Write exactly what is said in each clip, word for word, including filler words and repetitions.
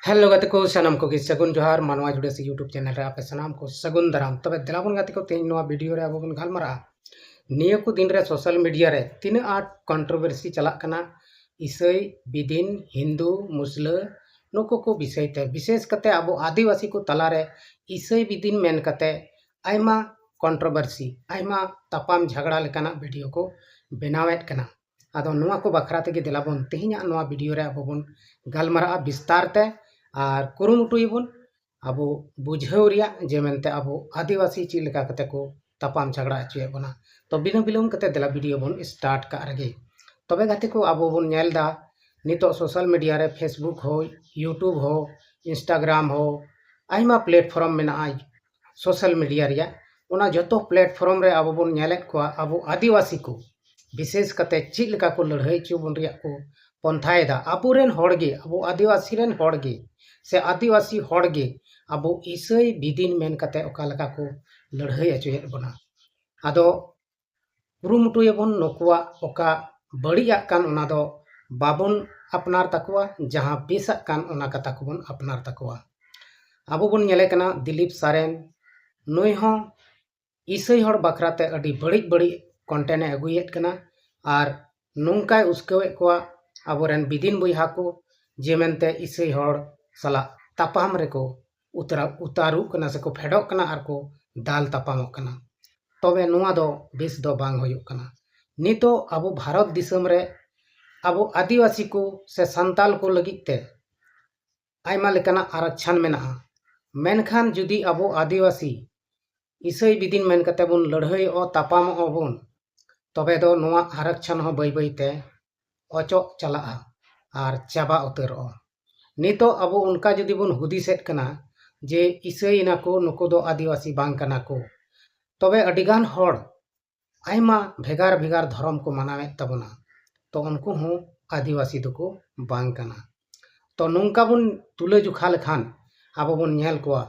Hello ᱜᱟᱛᱮ ᱠᱚ, ᱥᱟᱱᱟᱢ ᱠᱚᱜᱮ ᱥᱟᱹᱜᱩᱱ ᱡᱚᱦᱟᱨ᱾ ᱢᱟᱱᱣᱟ ᱡᱩᱰᱟᱹᱥᱤ YouTube ᱪᱮᱱᱮᱞ ᱨᱮ ᱟᱯᱮ ᱥᱟᱱᱟᱢ ᱠᱚ ᱥᱟᱹᱜᱩᱱ ᱫᱟᱨᱟᱢ᱾ ᱛᱚᱵᱮ ᱫᱮᱞᱟ ᱵᱚᱱ ᱜᱟᱛᱮ ᱠᱚ, ᱛᱮᱦᱮᱧ ᱱᱚᱣᱟ ᱵᱷᱤᱰᱤᱭᱳ ᱨᱮ ᱟᱵᱚ ᱵᱚᱱ ᱜᱟᱞᱢᱟᱨᱟᱜᱼᱟ ᱱᱤᱭᱟᱹ ᱠᱚ ᱫᱤᱱ ᱨᱮ ᱥᱳᱥᱟᱞ ᱢᱤᱰᱤᱭᱟ ᱨᱮ ᱛᱤᱱᱟᱹᱜ ᱟᱸᱴ ᱠᱚᱱᱴᱨᱳᱵᱷᱟᱨᱥᱤ ᱪᱟᱞᱟᱜ ᱠᱟᱱᱟ ᱤᱥᱟᱹᱭ, ᱵᱤᱫᱤᱱ, ᱦᱤᱱᱫᱩ, ᱢᱩᱥᱞᱟᱹ, ᱱᱩᱠᱩ ᱠᱚ ᱵᱤᱥᱚᱭ ᱛᱮ, ᱵᱤᱥᱮᱥ ᱠᱟᱛᱮ ᱟᱵᱚ ᱟᱹᱫᱤᱵᱟᱹᱥᱤ ᱠᱚ ᱛᱟᱞᱟᱨᱮ ᱤᱥᱟᱹᱭ ᱵᱤᱫᱤᱱ ᱢᱮᱱ ᱠᱟᱛᱮ ᱟᱭᱢᱟ ᱠᱚᱱᱴᱨᱳᱵᱷᱟᱨᱥᱤ, ᱟᱭᱢᱟ ᱛᱟᱯᱟᱢ ᱡᱷᱟᱜᱽᱲᱟ ᱞᱮᱠᱟᱱᱟᱜ ᱵᱷᱤᱰᱤᱭᱳ ᱠᱚ ᱵᱮᱱᱟᱣᱮᱫ ᱠᱟᱱᱟ᱾ ᱟᱫᱚ ᱱᱚᱣᱟ ᱠᱚ ᱵᱟᱠᱷᱨᱟ ᱛᱮᱜᱮ ᱫᱮᱞᱟ ᱵᱚᱱ ᱛᱮᱦᱮᱧᱟᱜ ᱱᱚᱣᱟ ᱵᱷᱤᱰᱤᱭᱳ ᱨᱮ ᱟᱵᱚ ᱵᱚᱱ ᱜᱟᱞᱢᱟᱨᱟᱜᱼᱟ ᱵᱤᱥᱛᱟᱨ ᱛᱮ, ᱟᱨ ᱠᱩᱨᱩᱢᱩᱴᱩᱭᱟᱵᱚᱱ ᱟᱵᱚ ᱵᱩᱡᱷᱟᱹᱣ ᱨᱮᱭᱟᱜ, ᱡᱮ ᱢᱮᱱᱛᱮ ᱟᱵᱚ ᱟᱹᱫᱤᱵᱟᱹᱥᱤ ᱪᱮᱫ ᱞᱮᱠᱟ ᱠᱟᱛᱮ ᱠᱚ ᱛᱟᱯᱟᱢ ᱡᱷᱟᱜᱽᱲᱟ ᱦᱚᱪᱚᱭᱮᱫ ᱵᱚᱱᱟ᱾ ᱛᱚ ᱵᱤᱞᱚᱢ ᱵᱤᱞᱚᱢ ᱠᱟᱛᱮ ᱫᱮᱞᱟ ᱵᱷᱤᱰᱤᱭᱳ ᱵᱚᱱ ᱥᱴᱟᱨᱴ ᱠᱟᱜ ᱨᱮᱜᱮ᱾ ᱛᱚᱵᱮ ᱜᱟᱛᱮ ᱠᱚ, ᱟᱵᱚ ᱵᱚᱱ ᱧᱮᱞ ᱮᱫᱟ ᱱᱤᱛᱚᱜ ᱥᱳᱥᱟᱞ ᱢᱤᱰᱤᱭᱟ ᱨᱮ, Facebook ᱦᱳ, YouTube ᱦᱳ, Instagram ᱦᱳ, ᱟᱭᱢᱟ ᱯᱞᱮᱴᱯᱷᱚᱨᱢ ᱢᱮᱱᱟᱜᱼᱟ ᱥᱳᱥᱟᱞ ᱢᱤᱰᱤᱭᱟ ᱨᱮᱭᱟᱜ᱾ ᱚᱱᱟ ᱡᱚᱛᱚ ᱯᱞᱮᱴᱯᱷᱚᱨᱢ ᱨᱮ ᱟᱵᱚ ᱵᱚᱱ ᱧᱮᱞᱮᱫ ᱠᱚᱣᱟ ᱟᱵᱚ ᱟᱹᱫᱤᱵᱟᱹᱥᱤ ᱠᱚ ᱵᱤᱥᱮᱥ ᱠᱟᱛᱮ ᱪᱮᱫ ᱞᱮᱠᱟ ᱠᱚ ᱞᱟᱹᱲᱦᱟᱹᱭ ᱦᱚᱪᱚ ᱵᱚᱱ ᱨᱮᱭᱟᱜ ᱠᱚ ᱯᱚᱱᱛᱷᱟᱭᱮᱫᱟ᱾ ᱟᱵᱚᱨᱮᱱ ᱦᱚᱲ ᱜᱮ, ᱟᱵᱚ ᱟᱹᱫᱤᱵᱟᱹᱥᱤ ᱨᱮᱱ ᱦᱚᱲ ᱜᱮ ᱥᱮ ᱟᱹᱫᱤᱵᱟᱹᱥᱤ ᱦᱚᱲ ᱜᱮ ᱟᱵᱚ ᱤᱥᱟᱹᱭ ᱵᱤᱫᱤᱱ ᱢᱮᱱ ᱠᱟᱛᱮ ᱚᱠᱟ ᱞᱮᱠᱟ ᱠᱚ ᱞᱟᱹᱲᱦᱟᱹᱭ ᱦᱚᱪᱚᱭᱮᱫ ᱵᱚᱱᱟ᱾ ᱟᱫᱚ ᱠᱩᱨᱩᱢᱩᱴᱩᱭᱟᱵᱚᱱ ᱱᱩᱠᱩᱣᱟᱜ ᱚᱠᱟ ᱵᱟᱹᱲᱤᱡᱟᱜ ᱠᱟᱱ ᱚᱱᱟ ᱫᱚ ᱵᱟᱵᱚᱱ ᱟᱯᱱᱟᱨ ᱛᱟᱠᱚᱣᱟ, ᱡᱟᱦᱟᱸ ᱵᱮᱥᱟᱜ ᱠᱟᱱ ᱚᱱᱟ ᱠᱟᱛᱷᱟ ᱠᱚᱵᱚᱱ ᱟᱯᱱᱟᱨ ᱛᱟᱠᱚᱣᱟ᱾ ᱟᱵᱚ ᱵᱚᱱ ᱧᱮᱞᱮ ᱠᱟᱱᱟ ᱫᱤᱞᱤᱯ ᱥᱟᱨᱮᱱ, ᱱᱩᱭ ᱦᱚᱸ ᱤᱥᱟᱹᱭ ᱦᱚᱲ ᱵᱟᱠᱷᱨᱟ ᱛᱮ ᱟᱹᱰᱤ ᱵᱟᱹᱲᱤᱡ ᱵᱟᱹᱲᱤᱡ ᱠᱚᱱᱴᱮᱱᱴ ᱮ ᱟᱹᱜᱩᱭᱮᱫ ᱠᱟᱱᱟ ᱟᱨ ᱱᱚᱝᱠᱟᱭ ᱩᱥᱠᱟᱹᱣᱮᱫ ᱠᱚᱣᱟ ᱟᱵᱚᱨᱮᱱ ᱵᱤᱫᱤᱱ ᱵᱚᱭᱦᱟ ᱠᱚ, ᱡᱮ ᱢᱮᱱᱛᱮ ᱤᱥᱟᱹᱭ ᱦᱚᱲ ᱥᱟᱞᱟᱜ ᱛᱟᱯᱟᱢ ᱨᱮᱠᱚ ᱩᱛᱟᱨᱟ-, ᱩᱛᱟᱹᱨᱚᱜ ᱠᱟᱱᱟ ᱥᱮᱠᱚ ᱯᱷᱮᱰᱚᱜ ᱠᱟᱱᱟ ᱟᱨ ᱠᱚ ᱫᱟᱞ ᱛᱟᱯᱟᱢᱚᱜ ᱠᱟᱱᱟ᱾ ᱛᱚᱵᱮ ᱱᱚᱣᱟ ᱫᱚ ᱵᱮᱥ ᱫᱚ ᱵᱟᱝ ᱦᱩᱭᱩᱜ ᱠᱟᱱᱟ᱾ ᱱᱤᱛᱚᱜ ᱟᱵᱚ ᱵᱷᱟᱨᱚᱛ ᱫᱤᱥᱚᱢ ᱨᱮ ᱟᱵᱚ ᱟᱹᱫᱤᱵᱟᱹᱥᱤ ᱠᱚ ᱥᱮ ᱥᱟᱱᱛᱟᱞ ᱠᱚ ᱞᱟᱹᱜᱤᱫ ᱛᱮ ᱟᱭᱢᱟ ᱞᱮᱠᱟᱱᱟᱜ ᱟᱨᱟᱠᱪᱷᱟᱱ ᱢᱮᱱᱟᱜᱼᱟ, ᱢᱮᱱᱠᱷᱟᱱ ᱡᱩᱫᱤ ᱟᱵᱚ ᱟᱹᱫᱤᱵᱟᱹᱥᱤ ᱤᱥᱟᱹᱭ ᱵᱤᱫᱤᱱ ᱢᱮᱱ ᱠᱟᱛᱮ ᱵᱚᱱ ᱞᱟᱹᱲᱦᱟᱹᱭᱚᱜᱼᱟ, ᱛᱟᱯᱟᱢᱚᱜᱼᱟ ᱵᱚᱱ, ᱛᱚᱵᱮ ᱫᱚ ᱱᱚᱣᱟ ᱟᱨᱟᱠᱪᱷᱟᱱ ᱦᱚᱸ ᱵᱟᱹᱭ ᱵᱟᱹᱭ ᱛᱮ ᱚᱪᱚᱜ ᱪᱟᱞᱟᱜᱼᱟ ᱟᱨ ᱪᱟᱵᱟ ᱩᱛᱟᱹᱨᱚᱜᱼᱟ᱾ ᱱᱤᱛᱚᱜ ᱟᱵᱚ ᱚᱱᱠᱟ ᱡᱩᱫᱤ ᱵᱚᱱ ᱦᱩᱫᱤᱥᱮᱫ ᱠᱟᱱᱟ ᱡᱮ ᱤᱥᱟᱹᱭ ᱱᱟᱠᱚ, ᱱᱩᱠᱩ ᱫᱚ ᱟᱹᱫᱤᱵᱟᱹᱥᱤ ᱵᱟᱝ ᱠᱟᱱᱟ ᱠᱚ, ᱛᱚᱵᱮ ᱟᱹᱰᱤᱜᱟᱱ ᱦᱚᱲ ᱟᱭᱢᱟ ᱵᱷᱮᱜᱟᱨ ᱵᱷᱮᱜᱟᱨ ᱫᱷᱚᱨᱚᱢ ᱠᱚ ᱢᱟᱱᱟᱣᱮᱫ ᱛᱟᱵᱚᱱᱟ, ᱛᱚ ᱩᱱᱠᱩ ᱦᱚᱸ ᱟᱹᱫᱤᱵᱟᱹᱥᱤ ᱫᱚᱠᱚ ᱵᱟᱝ ᱠᱟᱱᱟ᱾ ᱛᱚ ᱱᱚᱝᱠᱟ ᱵᱚᱱ ᱛᱩᱞᱟᱹᱡᱚᱠᱷᱟ ᱞᱮᱠᱷᱟᱱ ᱟᱵᱚ ᱵᱚᱱ ᱧᱮᱞ ᱠᱚᱣᱟ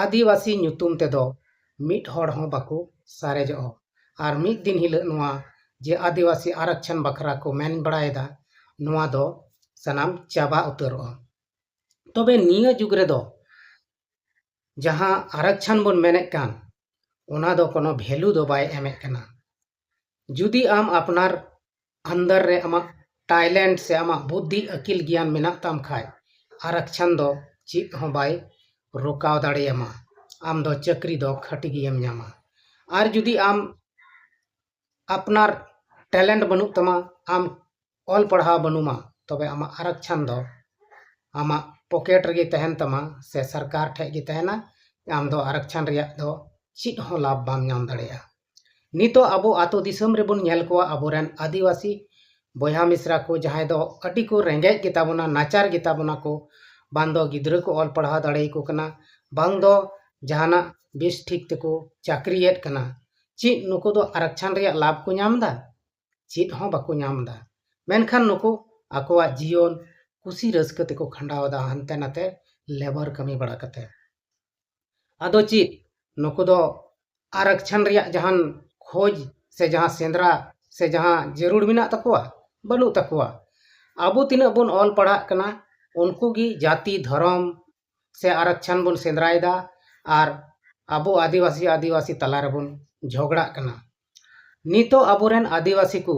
ᱟᱹᱫᱤᱵᱟᱹᱥᱤ ᱧᱩᱛᱩᱢ ᱛᱮᱫᱚ ᱢᱤᱫ ᱦᱚᱲ ᱦᱚᱸ ᱵᱟᱠᱚ ᱥᱟᱨᱮᱡᱚᱜᱼᱟ᱾ ᱟᱨ ᱢᱤᱫ ᱫᱤᱱ ᱦᱤᱞᱳᱜ ᱱᱚᱣᱟ ᱡᱮ ᱟᱹᱫᱤᱵᱟᱹᱥᱤ ᱟᱨᱟᱠᱪᱷᱟᱱ ᱵᱟᱠᱷᱨᱟ ᱠᱚ ᱢᱮᱱ ᱵᱟᱲᱟᱭᱮᱫᱟ, ᱱᱚᱣᱟ ᱫᱚ ᱥᱟᱱᱟᱢ ᱪᱟᱵᱟ ᱩᱛᱟᱹᱨᱚᱜᱼᱟ᱾ ᱛᱚᱵᱮ ᱱᱤᱭᱟᱹ ᱡᱩᱜᱽ ᱨᱮᱫᱚ ᱡᱟᱦᱟᱸ ᱟᱨᱟᱠᱪᱷᱟᱱ ᱵᱚᱱ ᱢᱮᱱᱮᱫ ᱠᱟᱱ, ᱚᱱᱟ ᱫᱚ ᱠᱳᱱᱳ value ᱫᱚ ᱵᱟᱭ ᱮᱢᱮᱫ ᱠᱟᱱᱟ᱾ ᱡᱩᱫᱤ ᱟᱢ ᱟᱯᱱᱟᱨ ᱟᱱᱫᱟᱨ ᱨᱮ ᱟᱢᱟᱜ talent ᱥᱮ ᱟᱢᱟᱜ ᱵᱩᱫᱽᱫᱷᱤ ᱟᱹᱠᱤᱞ ᱜᱮᱭᱟᱱ ᱢᱮᱱᱟᱜ ᱛᱟᱢ ᱠᱷᱟᱡ, ᱟᱨᱟᱠᱪᱷᱟᱱ ᱫᱚ ᱪᱮᱫ ᱦᱚᱸ ᱵᱟᱭ ᱨᱚᱠᱟᱣ ᱫᱟᱲᱮᱭᱟᱢᱟ᱾ ᱟᱢ ᱫᱚ ᱪᱟᱹᱠᱨᱤ ᱫᱚ ᱠᱷᱟᱹᱴᱤ ᱜᱮᱢ ᱧᱟᱢᱟ᱾ ᱟᱨ ᱡᱩᱫᱤ ᱟᱢ ᱟᱯᱱᱟᱨ talent ᱵᱟᱹᱱᱩᱜ ᱛᱟᱢᱟ, ᱟᱢ ᱚᱞ ᱯᱟᱲᱦᱟᱣ ᱵᱟᱹᱱᱩᱢᱟ, ᱛᱚᱵᱮ ᱟᱢᱟᱜ ᱟᱨᱟᱠᱪᱷᱟᱱ ᱫᱚ ᱟᱢᱟᱜ pocket ᱨᱮᱜᱮ ᱛᱟᱦᱮᱱ ᱛᱟᱢᱟ ᱥᱮ ᱥᱚᱨᱠᱟᱨ ᱴᱷᱮᱡ ᱜᱮ ᱛᱟᱦᱮᱱᱟ᱾ ᱟᱢ ᱫᱚ ᱟᱨᱟᱠᱪᱷᱟᱱ ᱨᱮᱭᱟᱜ ᱫᱚ ᱪᱮᱫ ᱦᱚᱸ ᱞᱟᱵᱷ ᱵᱟᱢ ᱧᱟᱢ ᱫᱟᱲᱮᱭᱟᱜᱼᱟ᱾ ᱱᱤᱛᱚᱜ ᱟᱵᱚ ᱟᱛᱳ ᱫᱤᱥᱚᱢ ᱨᱮᱵᱚᱱ ᱧᱮᱞ ᱠᱚᱣᱟ, ᱟᱵᱚᱨᱮᱱ ᱟᱹᱫᱤᱵᱟᱹᱥᱤ ᱵᱚᱭᱦᱟ ᱢᱤᱥᱨᱟ ᱠᱚ ᱡᱟᱦᱟᱸᱭ ᱫᱚ ᱟᱹᱰᱤ ᱠᱚ ᱨᱮᱸᱜᱮᱡ ᱜᱮᱛᱟ ᱵᱚᱱᱟ, ᱱᱟᱪᱟᱨ ᱜᱮᱛᱟ ᱵᱚᱱᱟ ᱠᱚ, ᱵᱟᱝ ᱫᱚ ᱜᱤᱫᱽᱨᱟᱹ ᱠᱚ ᱚᱞ ᱯᱟᱲᱦᱟᱣ ᱫᱟᱲᱮᱭᱟᱠᱚ ᱠᱟᱱᱟ, ᱵᱟᱝ ᱫᱚ ᱡᱟᱦᱟᱱᱟᱜ ᱵᱮᱥ ᱴᱷᱤᱠ ᱛᱮᱠᱚ ᱪᱟᱹᱠᱨᱤᱭᱮᱫ ᱠᱟᱱᱟ᱾ ᱪᱮᱫ ᱱᱩᱠᱩ ᱫᱚ ᱟᱨᱟᱠᱪᱷᱟᱱ ᱨᱮᱭᱟᱜ ᱞᱟᱵᱷ ᱠᱚ ᱧᱟᱢ ᱮᱫᱟ? ᱪᱮᱫ ᱦᱚᱸ ᱵᱟᱠᱚ ᱧᱟᱢ ᱮᱫᱟ᱾ ᱢᱮᱱᱠᱷᱟᱱ ᱱᱩᱠᱩ ᱟᱠᱚᱣᱟᱜ ᱡᱤᱭᱚᱱ ᱠᱩᱥᱤ ᱨᱟᱹᱥᱠᱟᱹ ᱛᱮᱠᱚ ᱠᱷᱟᱸᱰᱟᱣ ᱮᱫᱟ, ᱦᱟᱱᱛᱮ ᱱᱟᱛᱮ labour ᱠᱟᱹᱢᱤ ᱵᱟᱲᱟ ᱠᱟᱛᱮ᱾ ᱟᱫᱚ ᱪᱮᱫ ᱱᱩᱠᱩ ᱫᱚ ᱟᱨᱟᱠᱪᱷᱟᱱ ᱨᱮᱭᱟᱜ ᱡᱟᱦᱟᱱ ᱠᱷᱚᱡᱽ ᱥᱮ ᱡᱟᱦᱟᱸ ᱥᱮᱸᱫᱽᱨᱟ ᱥᱮ ᱡᱟᱦᱟᱸ ᱡᱟᱹᱨᱩᱲ ᱢᱮᱱᱟᱜ ᱛᱟᱠᱚᱣᱟ? ᱵᱟᱹᱱᱩᱜ ᱛᱟᱠᱚᱣᱟ᱾ ᱟᱵᱚ ᱛᱤᱱᱟᱹᱜ ᱵᱚᱱ ᱚᱞ ᱯᱟᱲᱦᱟᱜ ᱠᱟᱱᱟ, ᱩᱱᱠᱩ ᱜᱮ ᱡᱟᱹᱛᱤ ᱫᱷᱚᱨᱚᱢ ᱥᱮ ᱟᱨᱟᱠᱪᱷᱟᱱ ᱵᱚᱱ ᱥᱮᱸᱫᱽᱨᱟᱭᱮᱫᱟ, ᱟᱨ ᱟᱵᱚ ᱟᱹᱫᱤᱵᱟᱹᱥᱤ ᱟᱹᱫᱤᱵᱟᱹᱥᱤ ᱛᱟᱞᱟ ᱨᱮᱵᱚᱱ ᱡᱷᱚᱜᱽᱲᱟᱜ ᱠᱟᱱᱟ᱾ ᱱᱤᱛᱚᱜ ᱟᱵᱚᱨᱮᱱ ᱟᱹᱫᱤᱵᱟᱹᱥᱤ ᱠᱚ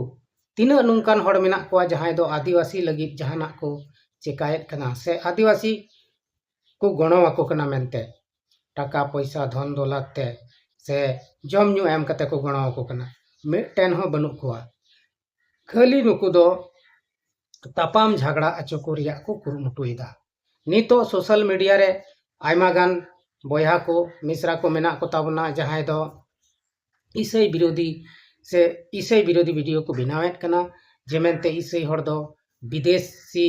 ᱛᱤᱱᱟᱹᱜ ᱱᱚᱝᱠᱟᱱ ᱦᱚᱲ ᱢᱮᱱᱟᱜ ᱠᱚᱣᱟ ᱡᱟᱦᱟᱸᱭ ᱫᱚ ᱟᱹᱫᱤᱵᱟᱹᱥᱤ ᱞᱟᱹᱜᱤᱫ ᱡᱟᱦᱟᱱᱟᱜ ᱠᱚ ᱪᱮᱠᱟᱭᱮᱫ ᱠᱟᱱᱟ ᱥᱮ ᱟᱹᱫᱤᱵᱟᱹᱥᱤ ᱠᱚ ᱜᱚᱲᱚ ᱟᱠᱚ ᱠᱟᱱᱟ ᱢᱮᱱᱛᱮ, ᱴᱟᱠᱟ ᱯᱚᱭᱥᱟ ᱫᱷᱚᱱ ᱫᱚᱞᱟᱛ ᱛᱮ ᱥᱮ ᱡᱚᱢ ᱧᱩ ᱮᱢ ᱠᱟᱛᱮ ᱠᱚ ᱜᱚᱲᱚ ᱟᱠᱚ ᱠᱟᱱᱟ? ᱢᱤᱫᱴᱮᱱ ᱦᱚᱸ ᱵᱟᱹᱱᱩᱜ ᱠᱚᱣᱟ᱾ ᱠᱷᱟᱹᱞᱤ ᱱᱩᱠᱩ ᱫᱚ ᱛᱟᱯᱟᱢ ᱡᱷᱟᱜᱽᱲᱟ ᱦᱚᱪᱚ ᱠᱚ ᱨᱮᱭᱟᱜ ᱠᱚ ᱠᱩᱨᱩᱢᱩᱴᱩᱭᱮᱫᱟ᱾ ᱱᱤᱛᱚᱜ social media ᱨᱮ ᱟᱭᱢᱟ ᱜᱟᱱ ᱵᱚᱭᱦᱟ ᱠᱚ ᱢᱤᱥᱨᱟ ᱠᱚ ᱢᱮᱱᱟᱜ ᱠᱚ ᱛᱟᱵᱚᱱᱟ, ᱡᱟᱦᱟᱸᱭ ᱫᱚ ᱤᱥᱟᱹᱭ ᱵᱤᱨᱳᱫᱷᱤ ᱥᱮ ᱤᱥᱟᱹᱭ ᱵᱤᱨᱳᱫᱷᱤ video ᱠᱚ ᱵᱮᱱᱟᱣᱮᱫ ᱠᱟᱱᱟ, ᱡᱮ ᱢᱮᱱᱛᱮ ᱤᱥᱟᱹᱭ ᱦᱚᱲ ᱫᱚ ᱵᱤᱫᱮᱥᱤ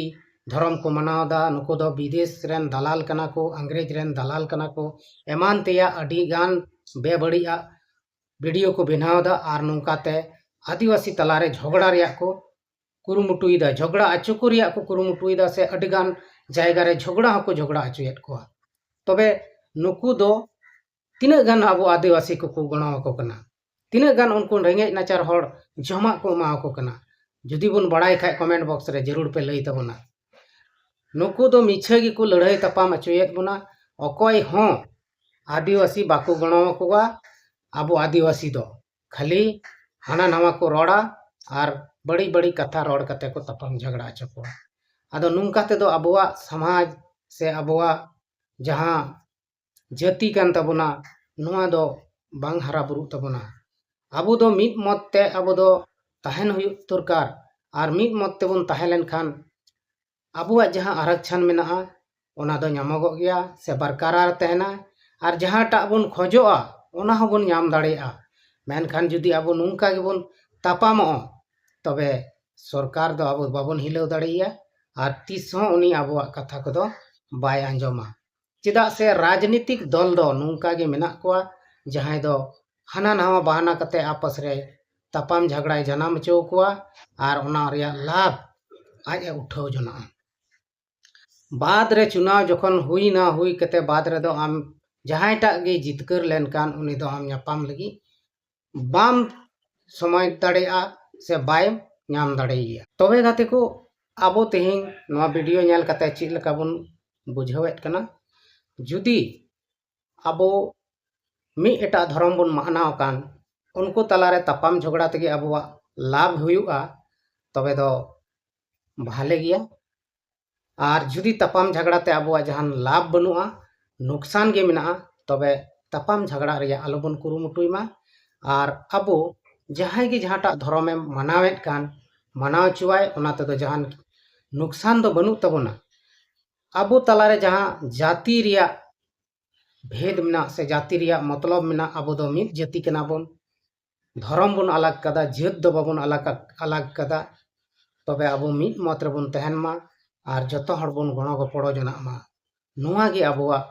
ᱫᱷᱚᱨᱚᱢ ᱠᱚ ᱢᱟᱱᱟᱣ ᱮᱫᱟ, ᱱᱩᱠᱩ ᱫᱚ ᱵᱤᱫᱮᱥ ᱨᱮᱱ ᱫᱟᱞᱟᱞ ᱠᱟᱱᱟ ᱠᱚ, ᱤᱝᱨᱮᱡᱽ ᱨᱮᱱ ᱫᱟᱞᱟᱞ ᱠᱟᱱᱟ ᱠᱚ, ᱮᱢᱟᱱ ᱛᱮᱭᱟᱜ ᱟᱹᱰᱤ ᱜᱟᱱ ᱵᱮᱵᱟᱹᱲᱤᱡᱟᱜ video ᱠᱚ ᱵᱮᱱᱟᱣ ᱮᱫᱟ ᱟᱨ ᱱᱚᱝᱠᱟᱛᱮ ᱟᱹᱫᱤᱵᱟᱹᱥᱤ ᱛᱟᱞᱟᱨᱮ ᱡᱷᱚᱜᱽᱲᱟ ᱨᱮᱭᱟᱜ ᱠᱚ ᱠᱩᱨᱩᱢᱩᱴᱩᱭᱮᱫᱟ, ᱡᱷᱚᱜᱽᱲᱟ ᱦᱚᱪᱚ ᱠᱚ ᱨᱮᱭᱟᱜ ᱠᱚ ᱠᱩᱨᱩᱢᱩᱴᱩᱭᱮᱫᱟ, ᱥᱮ ᱟᱹᱰᱤ ᱜᱟᱱ ᱡᱟᱭᱜᱟ ᱨᱮ ᱡᱷᱚᱜᱽᱲᱟ ᱦᱚᱸᱠᱚ ᱡᱷᱚᱜᱽᱲᱟ ᱦᱚᱪᱚᱭᱮᱫ ᱠᱚᱣᱟ᱾ ᱛᱚᱵᱮ ᱱᱩᱠᱩ ᱫᱚ ᱛᱤᱱᱟᱹᱜ ᱜᱟᱱ ᱟᱵᱚ ᱟᱹᱫᱤᱵᱟᱹᱥᱤ ᱠᱚᱠᱚ ᱜᱚᱲᱚ ᱟᱠᱚ ᱠᱟᱱᱟ? ᱛᱤᱱᱟᱹᱜ ᱜᱟᱱ ᱩᱱᱠᱩ ᱨᱮᱸᱜᱮᱡ ᱱᱟᱪᱟᱨ ᱦᱚᱲ ᱡᱚᱢᱟᱜ ᱠᱚ ᱮᱢᱟ ᱟᱠᱚ ᱠᱟᱱᱟ? ᱡᱩᱫᱤ ᱵᱚᱱ ᱵᱟᱲᱟᱭ ᱠᱷᱟᱡ, comment box ᱨᱮ ᱡᱟᱹᱨᱩᱲ ᱯᱮ ᱞᱟᱹᱭ ᱛᱟᱵᱚᱱᱟ᱾ ᱱᱩᱠᱩ ᱫᱚ ᱢᱤᱪᱷᱟᱹ ᱜᱮᱠᱚ ᱞᱟᱹᱲᱦᱟᱹᱭ ᱛᱟᱯᱟᱢ ᱦᱚᱪᱚᱭᱮᱫ ᱵᱚᱱᱟ᱾ ᱚᱠᱚᱭ ᱦᱚᱸ ᱟᱹᱫᱤᱵᱟᱹᱥᱤ ᱵᱟᱠᱚ ᱜᱚᱲᱚ ᱟᱠᱚᱣᱟ᱾ ᱟᱵᱚ ᱟᱹᱫᱤᱵᱟᱹᱥᱤ ᱫᱚ ᱠᱷᱟᱹᱞᱤ ᱦᱟᱱᱟ ᱱᱟᱣᱟ ᱠᱚ ᱨᱚᱲᱟ ᱟᱨ ᱵᱟᱹᱲᱤᱡ ᱵᱟᱹᱲᱤᱡ ᱠᱟᱛᱷᱟ ᱨᱚᱲ ᱠᱟᱛᱮ ᱠᱚ ᱛᱟᱯᱟᱢ ᱡᱷᱟᱜᱽᱲᱟ ᱦᱚᱪᱚ ᱠᱚᱣᱟ᱾ ᱟᱫᱚ ᱱᱚᱝᱠᱟ ᱛᱮᱫᱚ ᱟᱵᱚᱣᱟᱜ ᱥᱚᱢᱟᱡᱽ ᱥᱮ ᱟᱵᱚᱣᱟᱜ ᱡᱟᱦᱟᱸ ᱡᱟᱹᱛᱤ ᱠᱟᱱ ᱛᱟᱵᱚᱱᱟ, ᱱᱚᱣᱟ ᱫᱚ ᱵᱟᱝ ᱦᱟᱨᱟ ᱵᱩᱨᱩᱜ ᱛᱟᱵᱚᱱᱟ᱾ ᱟᱵᱚ ᱫᱚ ᱢᱤᱫ ᱢᱚᱛ ᱛᱮ ᱟᱵᱚ ᱫᱚ ᱛᱟᱦᱮᱱ ᱦᱩᱭᱩᱜ ᱫᱚᱨᱠᱟᱨ᱾ ᱟᱨ ᱢᱤᱫ ᱢᱚᱛ ᱛᱮᱵᱚᱱ ᱛᱟᱦᱮᱸ ᱞᱮᱱᱠᱷᱟᱱ ᱟᱵᱚᱣᱟᱜ ᱡᱟᱦᱟᱸ ᱟᱨᱟᱠᱪᱷᱟᱱ ᱢᱮᱱᱟᱜᱼᱟ, ᱚᱱᱟ ᱫᱚ ᱧᱟᱢᱚᱜᱚᱜ ᱜᱮᱭᱟ ᱥᱮ ᱵᱟᱨᱠᱟᱨᱟᱨ ᱛᱟᱦᱮᱱᱟ᱾ ᱟᱨ ᱡᱟᱦᱟᱸᱴᱟᱜ ᱵᱚᱱ ᱠᱷᱚᱡᱚᱜᱼᱟ, ᱚᱱᱟ ᱦᱚᱸᱵᱚᱱ ᱧᱟᱢ ᱫᱟᱲᱮᱭᱟᱜᱼᱟ᱾ ᱢᱮᱱᱠᱷᱟᱱ ᱡᱩᱫᱤ ᱟᱵᱚ ᱱᱚᱝᱠᱟ ᱜᱮᱵᱚᱱ ᱛᱟᱯᱟᱢᱚᱜᱼᱟ, ᱛᱚᱵᱮ ᱥᱚᱨᱠᱟᱨ ᱫᱚ ᱟᱵᱚ ᱵᱟᱵᱚᱱ ᱦᱤᱞᱟᱹᱣ ᱫᱟᱲᱮᱭᱟᱭᱟ᱾ ᱟᱨ ᱛᱤᱥ ᱦᱚᱸ ᱩᱱᱤ ᱟᱵᱚᱣᱟᱜ ᱠᱟᱛᱷᱟ ᱠᱚᱫᱚ ᱵᱟᱭ ᱟᱸᱡᱚᱢᱟ᱾ ᱪᱮᱫᱟᱜ ᱥᱮ ᱨᱟᱡᱽᱱᱤᱛᱤᱠ ᱫᱚᱞ ᱫᱚ ᱱᱚᱝᱠᱟ ᱜᱮ ᱢᱮᱱᱟᱜ ᱠᱚᱣᱟ, ᱡᱟᱦᱟᱸᱭ ᱫᱚ ᱦᱟᱱᱟ ᱱᱟᱣᱟ ᱵᱟᱦᱟᱱᱟ ᱠᱟᱛᱮ ᱟᱯᱟᱥ ᱨᱮ ᱛᱟᱯᱟᱢ ᱡᱷᱟᱜᱽᱲᱟᱭ ᱡᱟᱱᱟᱢ ᱦᱚᱪᱚ ᱠᱚᱣᱟ ᱟᱨ ᱚᱱᱟ ᱨᱮᱭᱟᱜ ᱞᱟᱵᱷ ᱟᱡ ᱮ ᱩᱴᱷᱟᱹᱣ ᱡᱚᱱᱟᱜᱼᱟ᱾ ᱵᱟᱫᱽ ᱨᱮ ᱪᱩᱱᱟᱣ ᱡᱚᱠᱷᱚᱱ ᱦᱩᱭᱱᱟ, ᱦᱩᱭ ᱠᱟᱛᱮ ᱵᱟᱫᱽ ᱨᱮᱫᱚ ᱟᱢ ᱡᱟᱦᱟᱸᱭᱴᱟᱜ ᱜᱮ ᱡᱤᱛᱠᱟᱹᱨ ᱞᱮᱱᱠᱷᱟᱱ ᱩᱱᱤ ᱫᱚ ᱟᱢ ᱧᱟᱯᱟᱢ ᱞᱟᱹᱜᱤᱫ ᱵᱟᱢ ᱥᱚᱢᱚᱭ ᱫᱟᱲᱮᱭᱟᱜᱼᱟ ᱥᱮ ᱵᱟᱭ ᱧᱟᱢ ᱫᱟᱲᱮᱭᱟᱜᱼᱟ᱾ ᱛᱚᱵᱮ ᱜᱟᱛᱮ ᱠᱚ, ᱟᱵᱚ ᱛᱮᱦᱮᱧ ᱱᱚᱣᱟ ᱵᱷᱤᱰᱤᱭᱳ ᱧᱮᱞ ᱠᱟᱛᱮ ᱪᱮᱫ ᱞᱮᱠᱟ ᱵᱚᱱ ᱵᱩᱡᱷᱟᱹᱣᱮᱫ ᱠᱟᱱᱟ? ᱡᱩᱫᱤ ᱟᱵᱚ ᱢᱤᱫ ᱮᱴᱟᱜ ᱫᱷᱚᱨᱚᱢ ᱵᱚᱱ ᱢᱟᱱᱟᱣ ᱠᱟᱱ, ᱩᱱᱠᱩ ᱛᱟᱞᱟᱨᱮ ᱛᱟᱯᱟᱢ ᱡᱷᱚᱜᱽᱲᱟ ᱛᱮᱜᱮ ᱟᱵᱚᱣᱟᱜ ᱞᱟᱵᱷ ᱦᱩᱭᱩᱜᱼᱟ, ᱛᱚᱵᱮ ᱫᱚ ᱵᱷᱟᱞᱮ ᱜᱮᱭᱟ᱾ ᱟᱨ ᱡᱩᱫᱤ ᱛᱟᱯᱟᱢ ᱡᱷᱟᱜᱽᱲᱟ ᱛᱮ ᱟᱵᱚᱣᱟᱜ ᱡᱟᱦᱟᱱ ᱞᱟᱵᱷ ᱵᱟᱹᱱᱩᱜᱼᱟ, ᱱᱩᱠᱥᱟᱱ ᱜᱮ ᱢᱮᱱᱟᱜᱼᱟ, ᱛᱚᱵᱮ ᱛᱟᱯᱟᱢ ᱡᱷᱟᱜᱽᱲᱟ ᱨᱮᱭᱟᱜ ᱟᱞᱚᱵᱚᱱ ᱠᱩᱨᱩᱢᱩᱴᱩᱭ ᱢᱟ᱾ ᱟᱨ ᱟᱵᱚ ᱡᱟᱦᱟᱸᱭ ᱜᱮ ᱡᱟᱦᱟᱸᱴᱟᱜ ᱫᱷᱚᱨᱚᱢᱮᱢ ᱢᱟᱱᱟᱣᱮᱫ ᱠᱟᱱ, ᱢᱟᱱᱟᱣ ᱦᱚᱪᱚᱣᱟᱭ, ᱚᱱᱟ ᱛᱮᱫᱚ ᱡᱟᱦᱟᱱ ᱱᱩᱠᱥᱟᱱ ᱫᱚ ᱵᱟᱹᱱᱩᱜ ᱛᱟᱵᱚᱱᱟ᱾ ᱟᱵᱚ ᱛᱟᱞᱟᱨᱮ ᱡᱟᱦᱟᱸ ᱡᱟᱹᱛᱤ ᱨᱮᱭᱟᱜ ᱵᱷᱮᱫᱽ ᱢᱮᱱᱟᱜ ᱥᱮ ᱡᱟᱹᱛᱤ ᱨᱮᱭᱟᱜ ᱢᱚᱛᱞᱚᱵ ᱢᱮᱱᱟᱜ, ᱟᱵᱚ ᱫᱚ ᱢᱤᱫ ᱡᱟᱹᱛᱤ ᱠᱟᱱᱟ ᱵᱚᱱ, ᱫᱷᱚᱨᱚᱢ ᱵᱚᱱ ᱟᱞᱟᱜᱽ ᱠᱟᱫᱟ, ᱡᱟᱹᱛ ᱫᱚ ᱵᱟᱵᱚᱱ ᱟᱞᱟᱜᱽ, ᱟᱞᱟᱜᱽ ᱠᱟᱫᱟ᱾ ᱛᱚᱵᱮ ᱟᱵᱚ ᱢᱤᱫ ᱢᱚᱛ ᱨᱮᱵᱚᱱ ᱛᱟᱦᱮᱱ ᱢᱟ ᱟᱨ ᱡᱚᱛᱚ ᱦᱚᱲ ᱵᱚᱱ ᱜᱚᱲᱚ ᱜᱚᱯᱚᱲᱚ ᱡᱚᱱᱟᱜ ᱢᱟ᱾ ᱱᱚᱣᱟ ᱜᱮ ᱟᱵᱚᱣᱟᱜ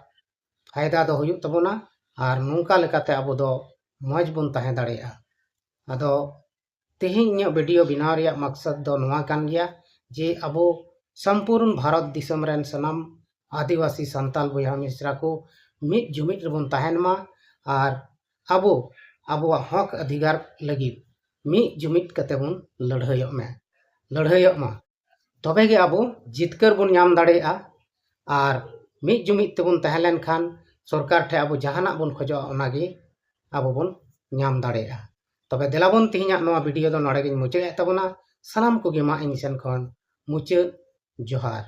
ᱯᱷᱟᱭᱫᱟ ᱫᱚ ᱦᱩᱭᱩᱜ ᱛᱟᱵᱚᱱᱟ ᱟᱨ ᱱᱚᱝᱠᱟ ᱞᱮᱠᱟᱛᱮ ᱟᱵᱚ ᱫᱚ ᱢᱚᱡᱽ ᱵᱚᱱ ᱛᱟᱦᱮᱸ ᱫᱟᱲᱮᱭᱟᱜᱼᱟ᱾ ᱟᱫᱚ ᱛᱮᱦᱮᱧ ᱤᱧᱟᱹᱜ ᱵᱷᱤᱰᱤᱭᱳ ᱵᱮᱱᱟᱣ ᱨᱮᱭᱟᱜ ᱢᱟᱠᱥᱚᱫ ᱫᱚ ᱱᱚᱣᱟ ᱠᱟᱱ ᱜᱮᱭᱟ ᱡᱮ ᱟᱵᱚ ᱥᱚᱢᱯᱩᱨᱱ ᱵᱷᱟᱨᱚᱛ ᱫᱤᱥᱚᱢ ᱨᱮᱱ ᱥᱟᱱᱟᱢ ᱟᱹᱫᱤᱵᱟᱹᱥᱤ ᱥᱟᱱᱛᱟᱞ ᱵᱚᱭᱦᱟ ᱢᱤᱥᱨᱟ ᱠᱚ ᱢᱤᱫ ᱡᱩᱢᱤᱫ ᱨᱮᱵᱚᱱ ᱛᱟᱦᱮᱱ ᱢᱟ ᱟᱨ ᱟᱵᱚ ᱟᱵᱚᱣᱟᱜ ᱦᱚᱠ ᱚᱫᱷᱤᱠᱟᱨ ᱞᱟᱹᱜᱤᱫ ᱢᱤᱫ ᱡᱩᱢᱤᱫ ᱠᱟᱛᱮ ᱵᱚᱱ ᱞᱟᱹᱲᱦᱟᱹᱭᱚᱜ ᱢᱮ, ᱞᱟᱹᱲᱦᱟᱹᱭᱚᱜ ᱢᱟ᱾ ᱛᱚᱵᱮ ᱜᱮ ᱟᱵᱚ ᱡᱤᱛᱠᱟᱹᱨ ᱵᱚᱱ ᱧᱟᱢ ᱫᱟᱲᱮᱭᱟᱜᱼᱟ᱾ ᱟᱨ ᱢᱤᱫ ᱡᱩᱢᱤᱫ ᱛᱮᱵᱚᱱ ᱛᱟᱦᱮᱸ ᱞᱮᱱᱠᱷᱟᱱ ᱥᱚᱨᱠᱟᱨ ᱴᱷᱮᱱ ᱟᱵᱚ ᱡᱟᱦᱟᱱᱟᱜ ᱵᱚᱱ ᱠᱷᱚᱡᱚᱜᱼᱟ, ᱚᱱᱟᱜᱮ ᱟᱵᱚ ᱵᱚᱱ ᱧᱟᱢ ᱫᱟᱲᱮᱭᱟᱜᱼᱟ᱾ ᱛᱚᱵᱮ ᱫᱮᱞᱟ ᱵᱚᱱ, ᱛᱮᱦᱮᱧᱟᱜ ᱱᱚᱣᱟ ᱵᱷᱤᱰᱤᱭᱳ ᱫᱚ ᱱᱚᱰᱮ ᱜᱤᱧ ᱢᱩᱪᱟᱹᱫ ᱮᱫ ᱛᱟᱵᱚᱱᱟ᱾ ᱥᱟᱱᱟᱢ ᱠᱚᱜᱮ ᱢᱟ ᱤᱧ ᱥᱮᱱ ᱠᱷᱚᱱ ᱢᱩᱪᱟᱹᱫ ᱡᱚᱦᱟᱨ᱾